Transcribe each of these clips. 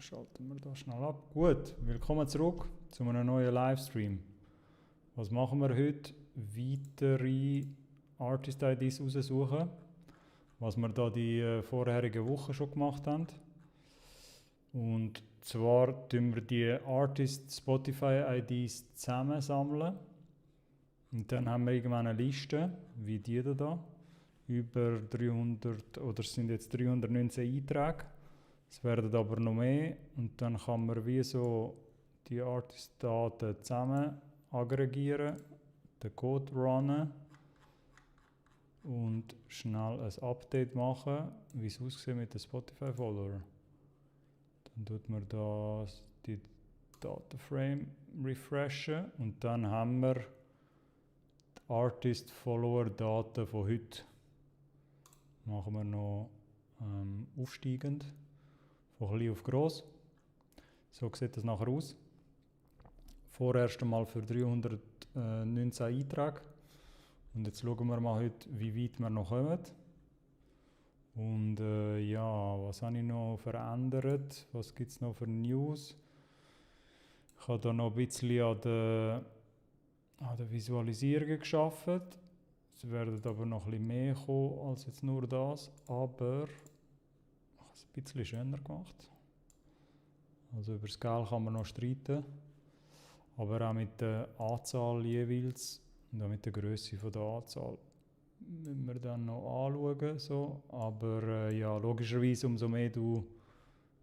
schalten wir da schnell ab. Gut, willkommen zurück zu einem neuen Livestream. Was machen wir heute? Weitere Artist-IDs raussuchen, was wir da die vorherigen Wochen schon gemacht haben. Und zwar tun wir die Artist-Spotify-IDs zusammensammeln. Und dann haben wir irgendwann eine Liste, wie die da. Über 300, oder es sind jetzt 319 Einträge. Es werden aber noch mehr. Und dann kann man wie so die Artist-Daten zusammen aggregieren, den Code runnen und schnell ein Update machen, wie es aussieht mit den Spotify-Follower. Dann tut man da die Datenframe refreshen und dann haben wir die Artist-Follower-Daten von heute. Machen wir noch aufsteigend, von klein auf gross. So sieht das nachher aus. Vorerst einmal für 319 Einträge. Und jetzt schauen wir mal heute, wie weit wir noch kommen. Und ja, was habe ich noch verändert? Was gibt es noch für News? Ich habe da noch ein bisschen an der Visualisierung gearbeitet. Es werden aber noch ein bisschen mehr kommen als jetzt nur das. Aber ich habe es ein bisschen schöner gemacht. Also über das Scale kann man noch streiten. Aber auch mit der Anzahl jeweils und auch mit der Größe der Anzahl müssen wir dann noch anschauen. So. Aber ja, logischerweise, umso mehr du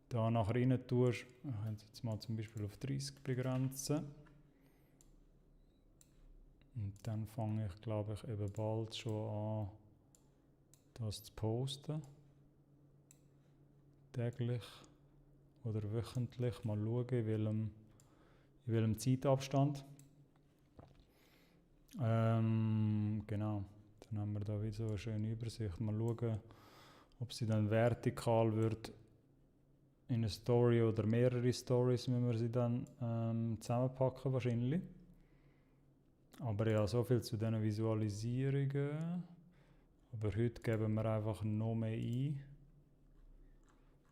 da nachher rein tust, ich kann es jetzt mal zum Beispiel auf 30 begrenzen. Und dann fange ich, glaube ich, eben bald schon an, das zu posten. Täglich oder wöchentlich. Mal schauen, in welchem Zeitabstand. Genau. Dann haben wir da wieder so eine schöne Übersicht. Mal schauen, ob sie dann vertikal wird in eine Story oder mehrere Stories, wenn wir sie dann zusammenpacken wahrscheinlich. Aber ja, so viel zu diesen Visualisierungen. Aber heute geben wir einfach noch mehr ein.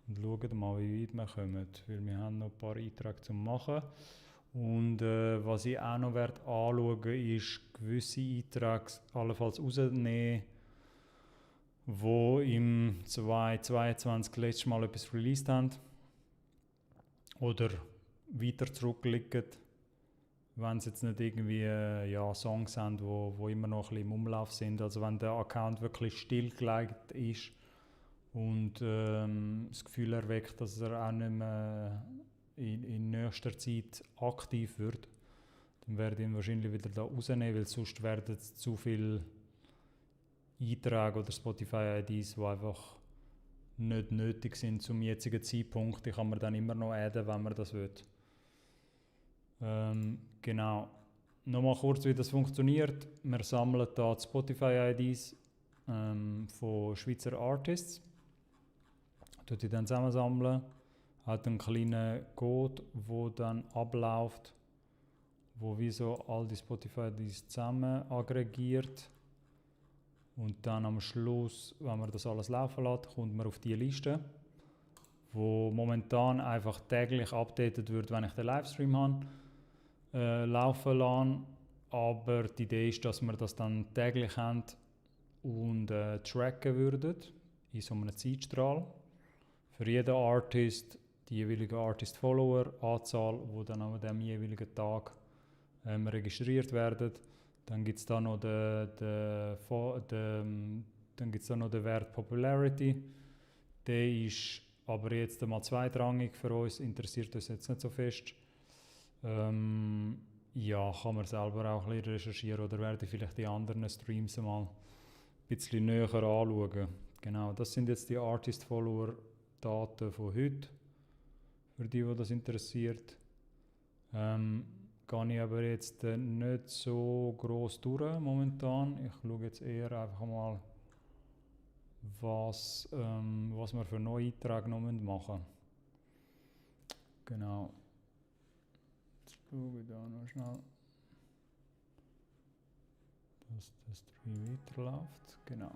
Und schauen mal, wie weit wir kommen. Weil wir haben noch ein paar Einträge zu machen. Und was ich auch noch anschauen werde, ist gewisse Einträge allenfalls rausnehmen, die im 2022 letztes Mal etwas released haben. Oder weiter zurückliegen. Wenn es jetzt nicht irgendwie Songs sind, wo immer noch ein bisschen im Umlauf sind. Also wenn der Account wirklich stillgelegt ist und das Gefühl erweckt, dass er auch nicht mehr in nächster Zeit aktiv wird, dann werde ich ihn wahrscheinlich wieder da rausnehmen, weil sonst werden es zu viele Einträge oder Spotify-IDs, die einfach nicht nötig sind zum jetzigen Zeitpunkt. Die kann man dann immer noch adden, wenn man das will. Genau. Nochmal kurz, wie das funktioniert. Wir sammeln hier die Spotify-IDs von Schweizer Artists. Die dann zusammensammeln. Hat einen kleinen Code, der dann abläuft, wo wie so all die Spotify-IDs zusammen aggregiert. Und dann am Schluss, wenn man das alles laufen lässt, kommt man auf die Liste, wo momentan einfach täglich updated wird, wenn ich den Livestream habe. Laufen lassen, aber die Idee ist, dass wir das dann täglich haben und tracken würden in so einem Zeitstrahl. Für jeden Artist die jeweilige Artist-Follower-Anzahl, die dann an dem jeweiligen Tag registriert werden. Dann gibt es da noch den Wert Popularity. Der ist aber jetzt einmal zweitrangig für uns, interessiert uns jetzt nicht so fest. Ja, kann man selber auch ein bisschen recherchieren oder werde ich vielleicht die anderen Streams mal ein bisschen näher anschauen. Genau, das sind jetzt die Artist-Follower-Daten von heute, für die das interessiert. Gehe ich aber jetzt nicht so gross durch momentan. Ich schaue jetzt eher einfach mal, was wir für neue Einträge noch machen müssen. Genau. Schaue ich da noch schnell, dass der Stream weiterläuft. Genau.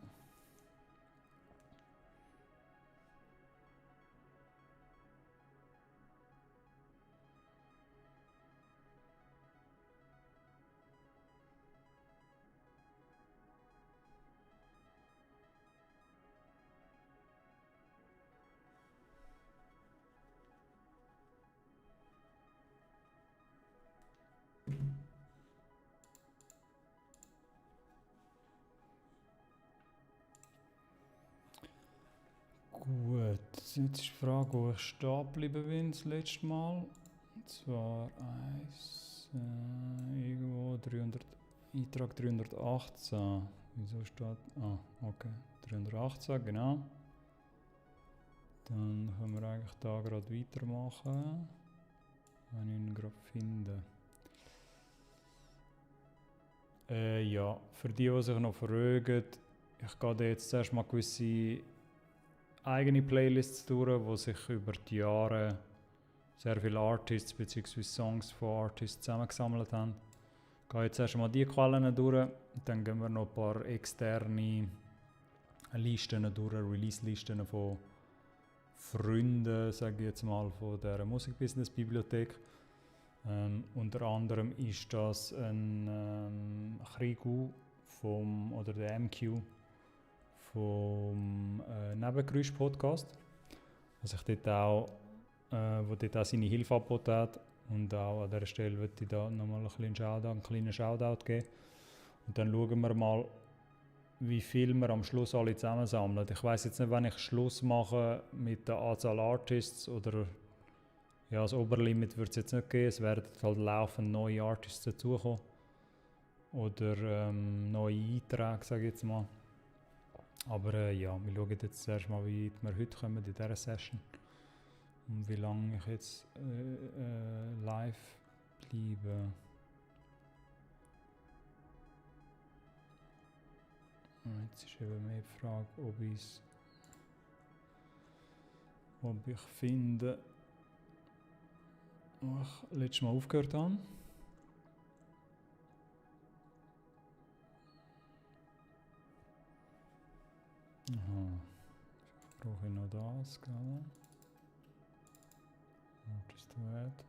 Jetzt ist die Frage, wo ich stehen geblieben bin das letzte Mal. Und zwar irgendwo 300, Eintrag 318. Wieso steht... Ah, okay. 318, genau. Dann können wir eigentlich da gerade weitermachen, wenn ich ihn gerade finde. Ja, für die sich noch fragen, ich gehe da jetzt zuerst mal gewisse eigene Playlists durch, die sich über die Jahre sehr viele Artists bzw. Songs von Artists zusammengesammelt haben. Ich gehe jetzt erst mal die Quellen durch, dann gehen wir noch ein paar externe Listen durch, Release-Listen von Freunden, sage ich jetzt mal, von der Musikbusiness-Bibliothek. Unter anderem ist das ein Krigu oder der MQ vom Nebengeräusch-Podcast, wo dort auch seine Hilfe angeboten hat. Und auch an dieser Stelle würde ich da nochmal einen kleinen Shoutout geben. Und dann schauen wir mal, wie viel wir am Schluss alle zusammensammeln. Ich weiss jetzt nicht, wenn ich Schluss mache mit der Anzahl Artists oder ja, das Oberlimit wird es jetzt nicht geben. Es werden halt laufend neue Artists dazukommen. Oder neue Einträge, sage ich jetzt mal. Aber ja, wir schauen jetzt zuerst mal, wie weit wir heute kommen in dieser Session. Und wie lange ich jetzt live bleibe. Jetzt ist eben mehr die Frage, ob ich finde, wo ich letztes Mal aufgehört habe. Aha, brauche ich noch das, gell? Artist to add.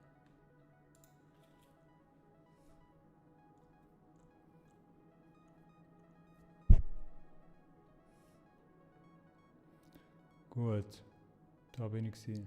Gut, da bin ich gewesen.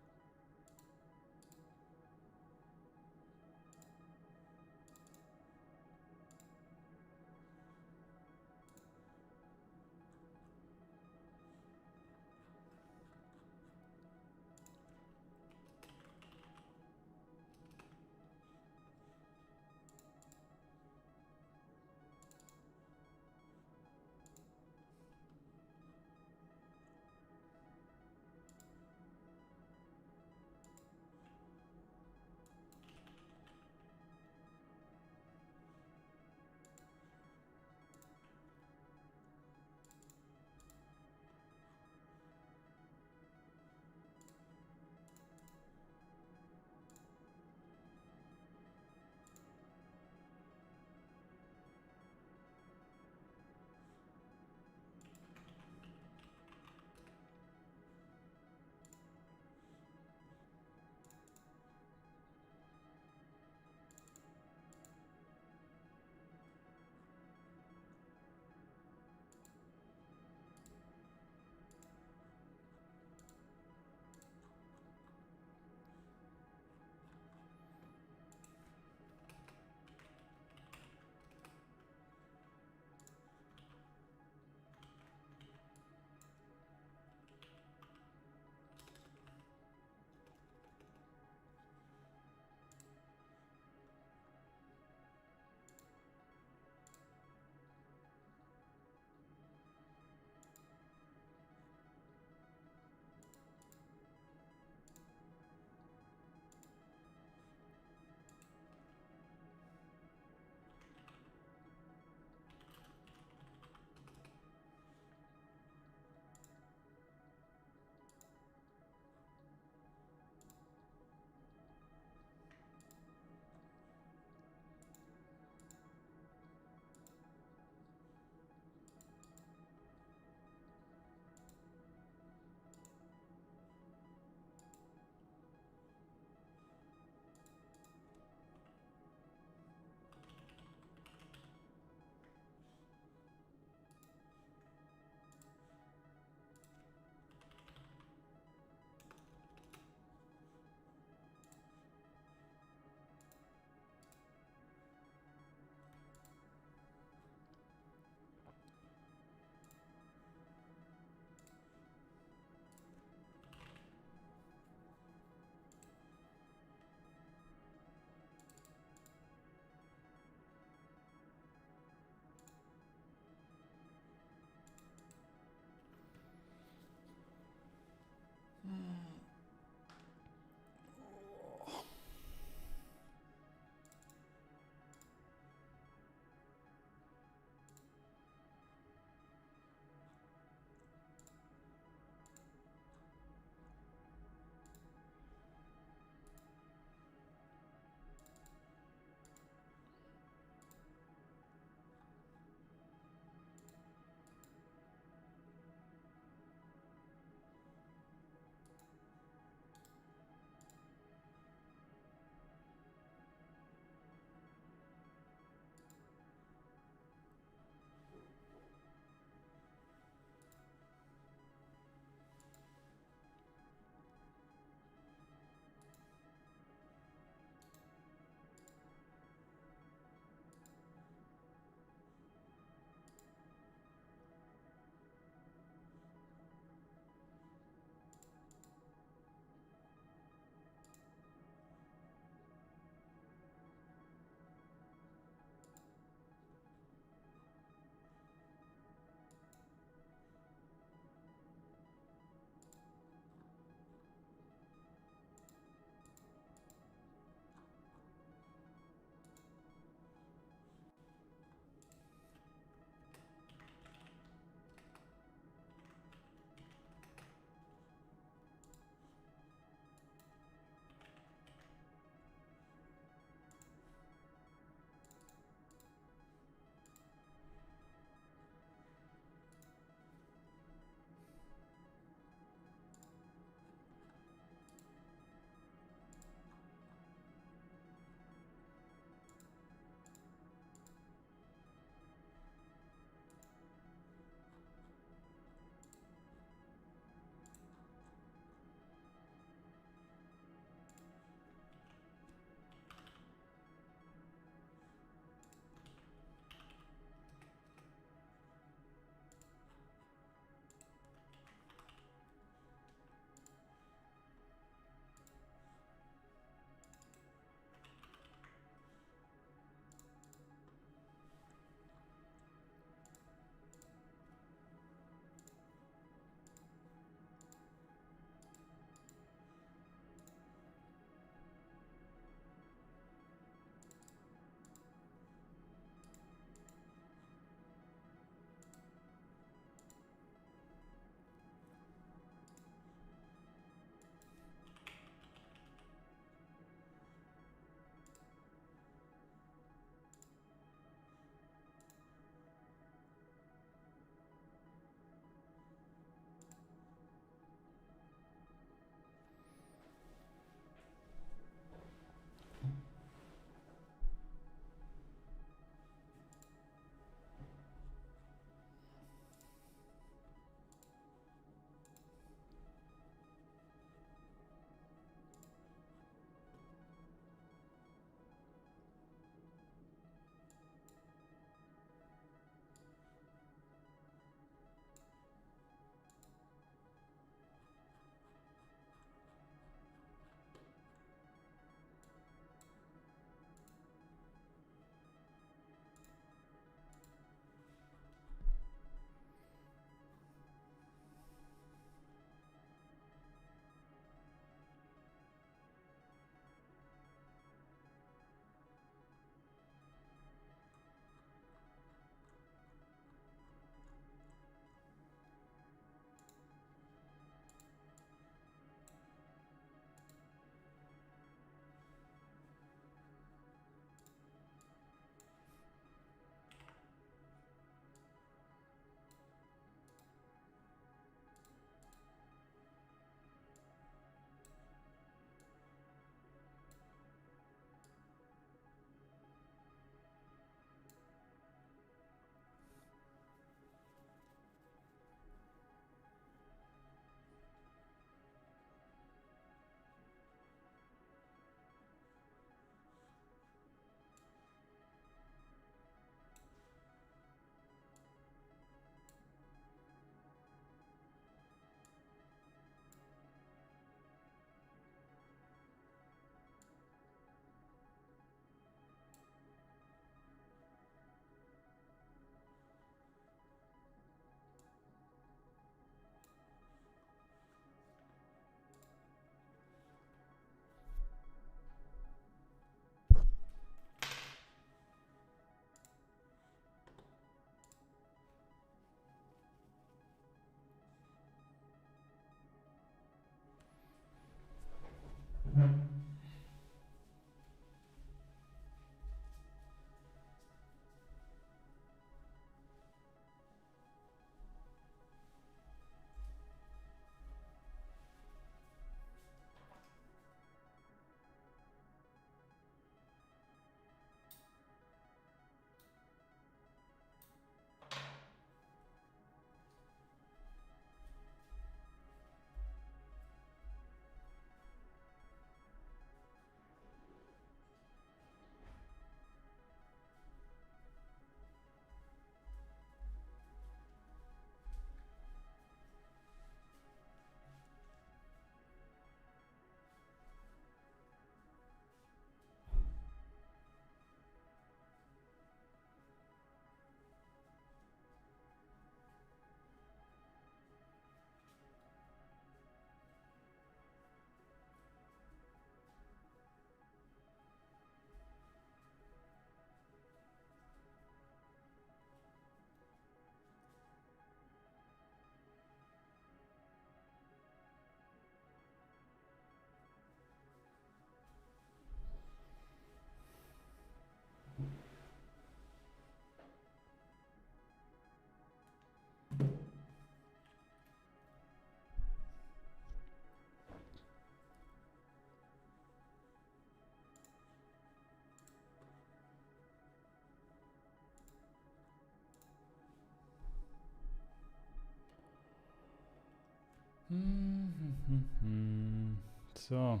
So.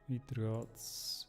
Weiter geht's.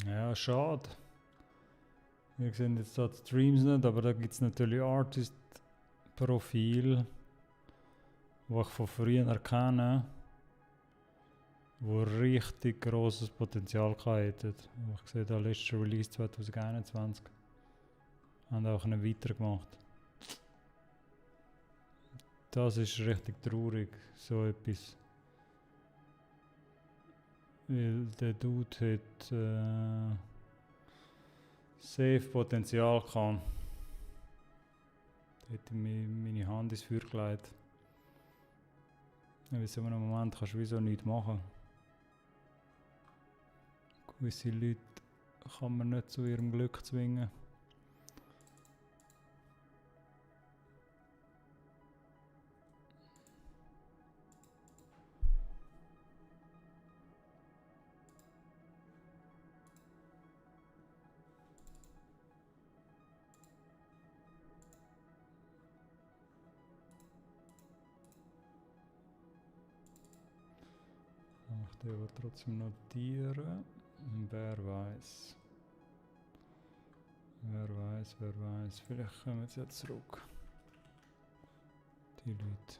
Ja, schade. Wir sehen jetzt da die Streams nicht, aber da gibt es natürlich Artist-Profile, die ich von früher kenne, die richtig grosses Potenzial hätten. Ich sehe da letzte Release 2021. Haben auch nicht weitergemacht. Das ist richtig traurig, so etwas. Weil der Dude hat safe Potenzial gehabt. Da hätte ich meine Hand ins Feuer gelegt. In so einem Moment kannst du wieso nichts machen. Gewisse Leute kann man nicht zu ihrem Glück zwingen. Ich darf aber trotzdem notieren. Wer weiß. Wer weiß, wer weiß. Vielleicht kommen sie ja zurück. Die Leute.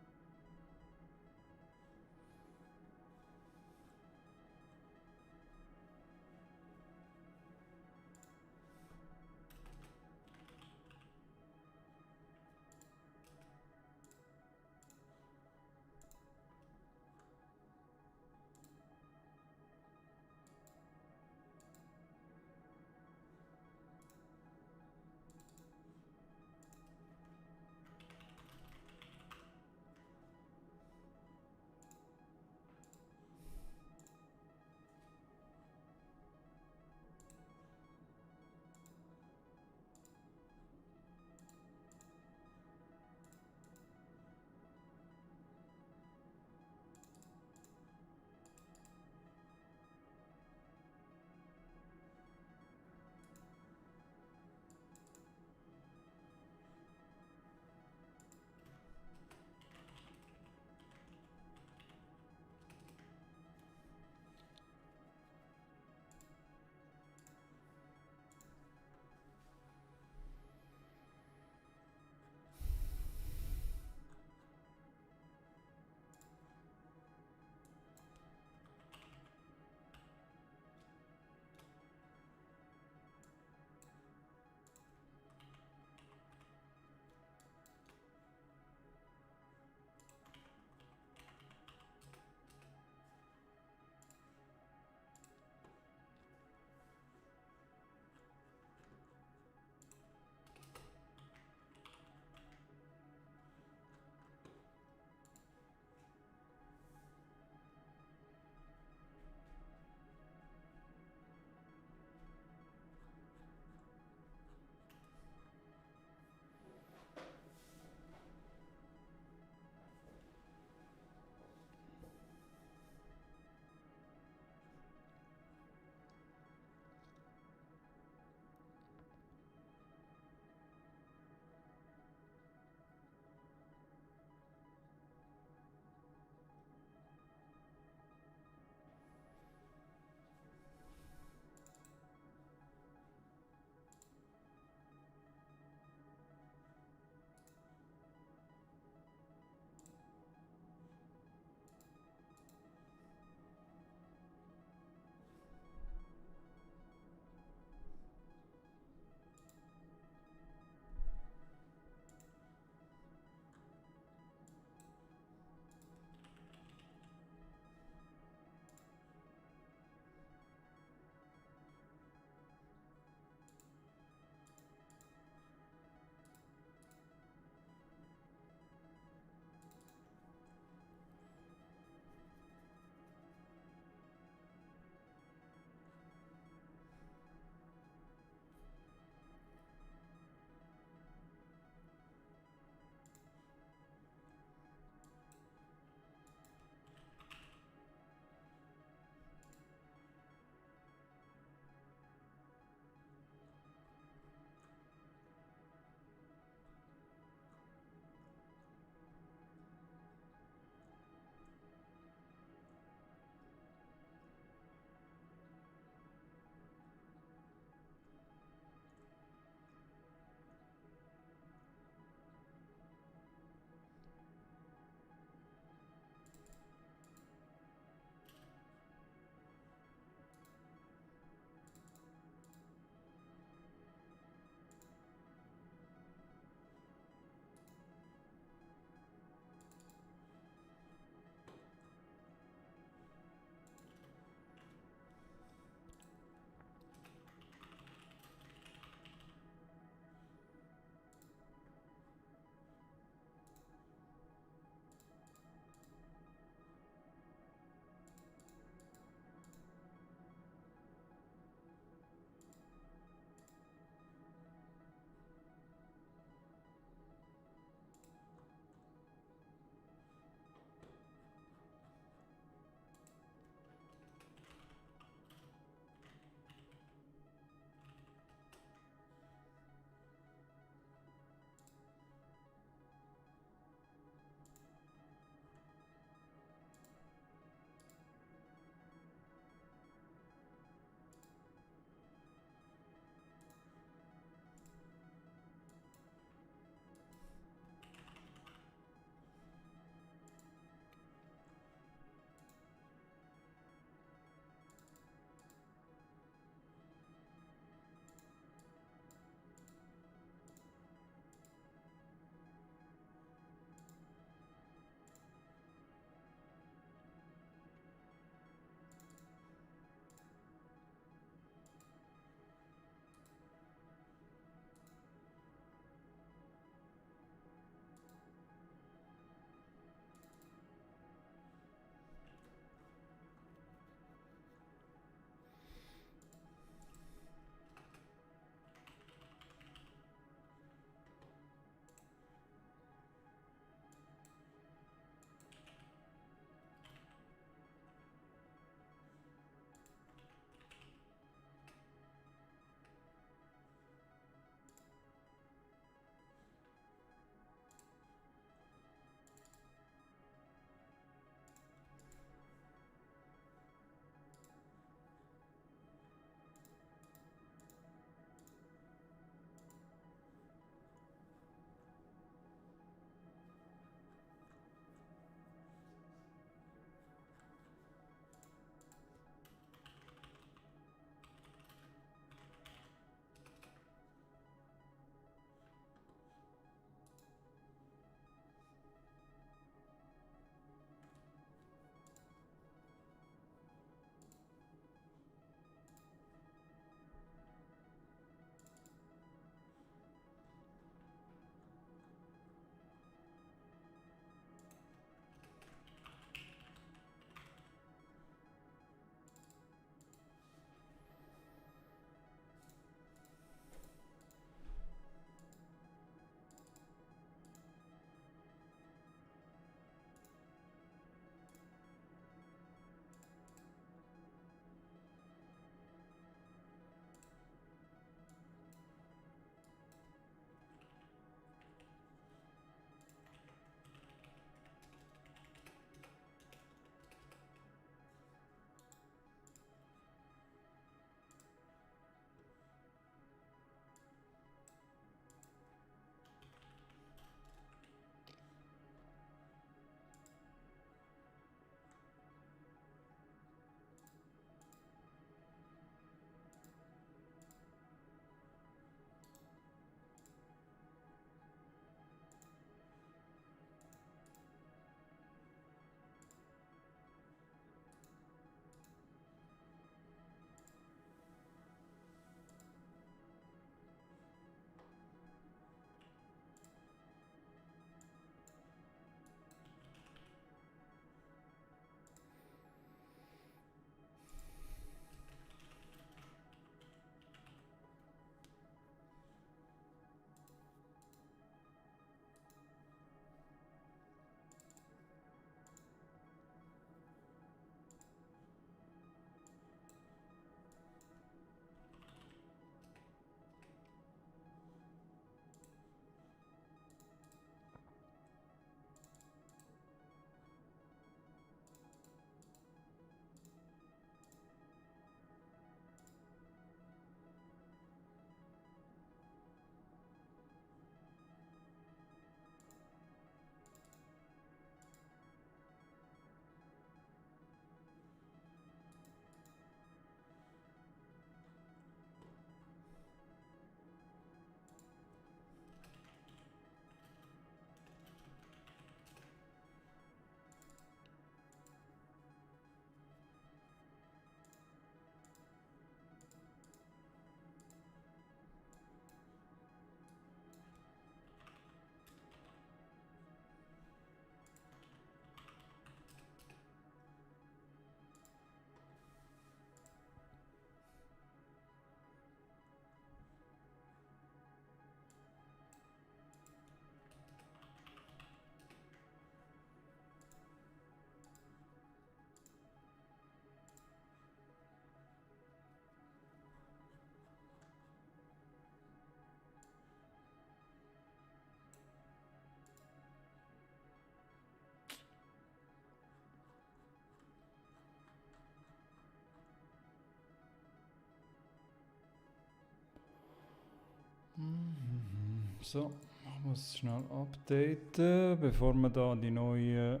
So, ich muss schnell updaten, bevor wir da die neuen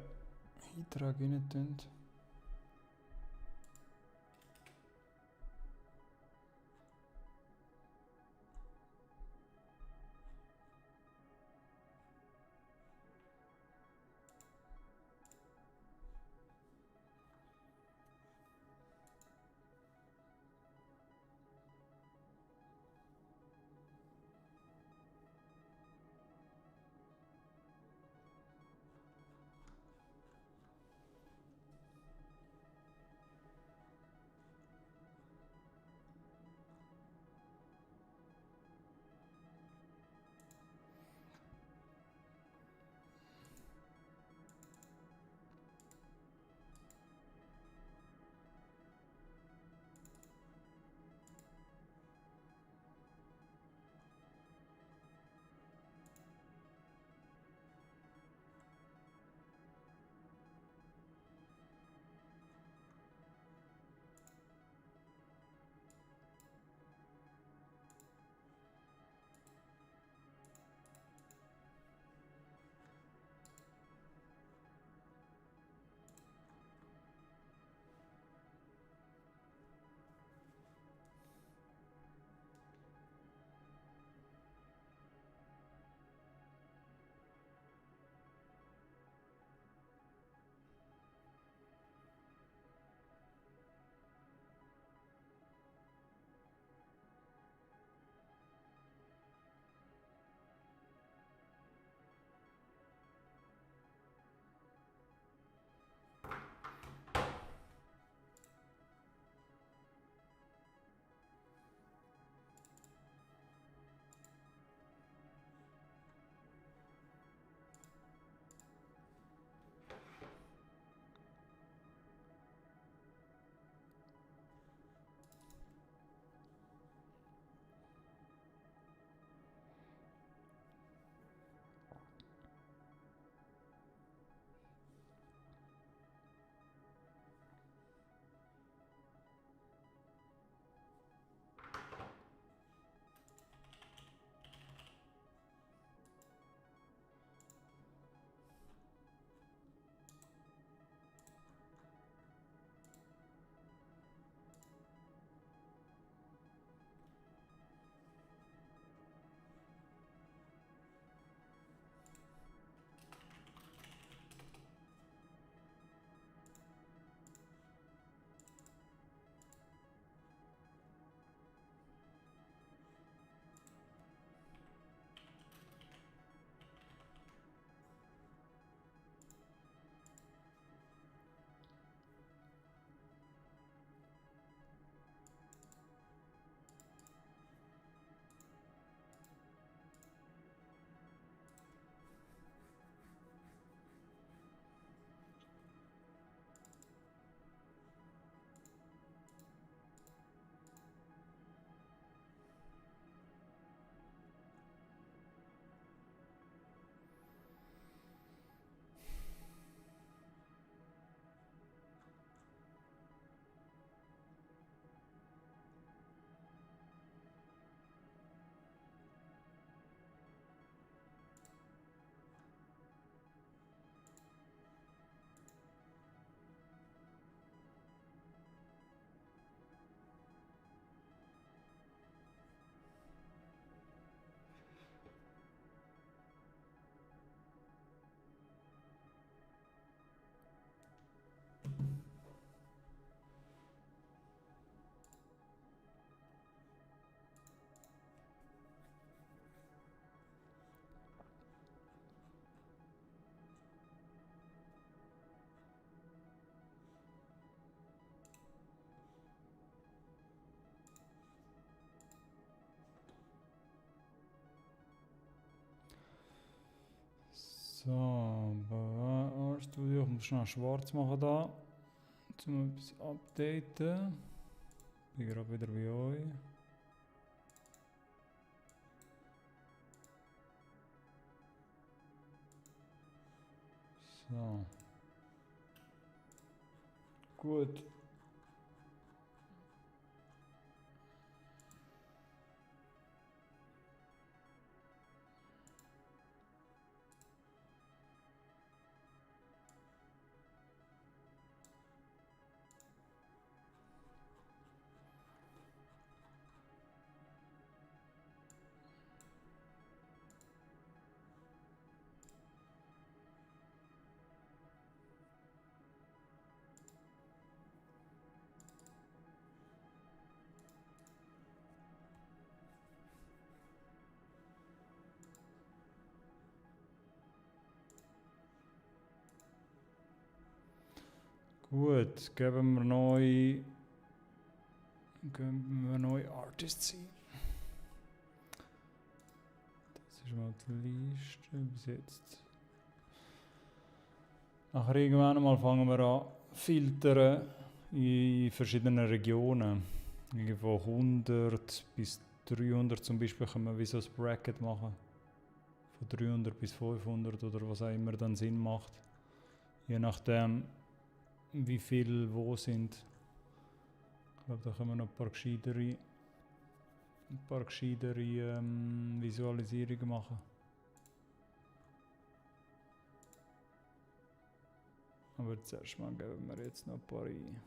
Einträge rein tun. So, Studio, ich muss schnell schwarz machen da, um etwas updaten. Bin gerade wieder bei euch. So. Gut. Gut, geben wir neue Artists ein. Das ist mal die Liste bis jetzt. Nachher irgendwann mal fangen wir an filtern in verschiedenen Regionen. Von 100 bis 300 zum Beispiel können wir wie so ein Bracket machen. Von 300 bis 500 oder was auch immer dann Sinn macht. Je nachdem, wie viel wo sind. Ich glaube, da können wir noch ein paar gescheitere Visualisierungen machen. Aber zuerst mal geben wir jetzt noch ein paar ein.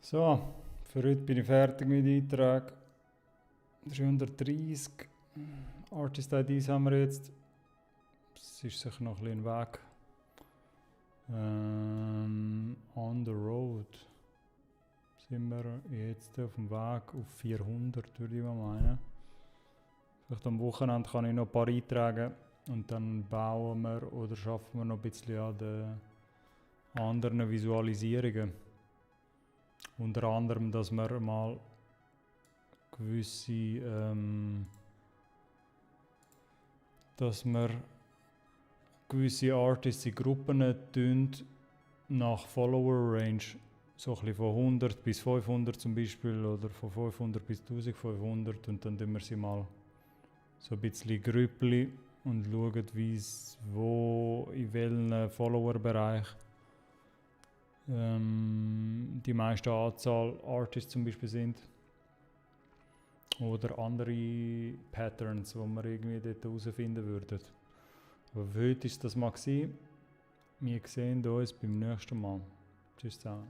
So, für heute bin ich fertig mit Eintrag. 330 Artist IDs haben wir jetzt. Es ist sicher noch ein bisschen weg. On the road sind wir jetzt auf dem Weg auf 400, würde ich mal meinen. Vielleicht am Wochenende kann ich noch ein paar eintragen und dann bauen wir oder schaffen wir noch ein bisschen an den anderen Visualisierungen. Unter anderem, dass wir mal gewisse Artists in Gruppen tun nach Follower Range, so ein bisschen von 100 bis 500 zum Beispiel oder von 500 bis 1500 und dann tun wir sie mal so ein bisschen Grüppli und schauen, wo in welchem Follower-Bereich die meiste Anzahl Artists zum Beispiel sind. Oder andere Patterns, die wir irgendwie dort herausfinden würden. Aber für heute ist das mal gewesen. Wir sehen uns beim nächsten Mal. Tschüss zusammen.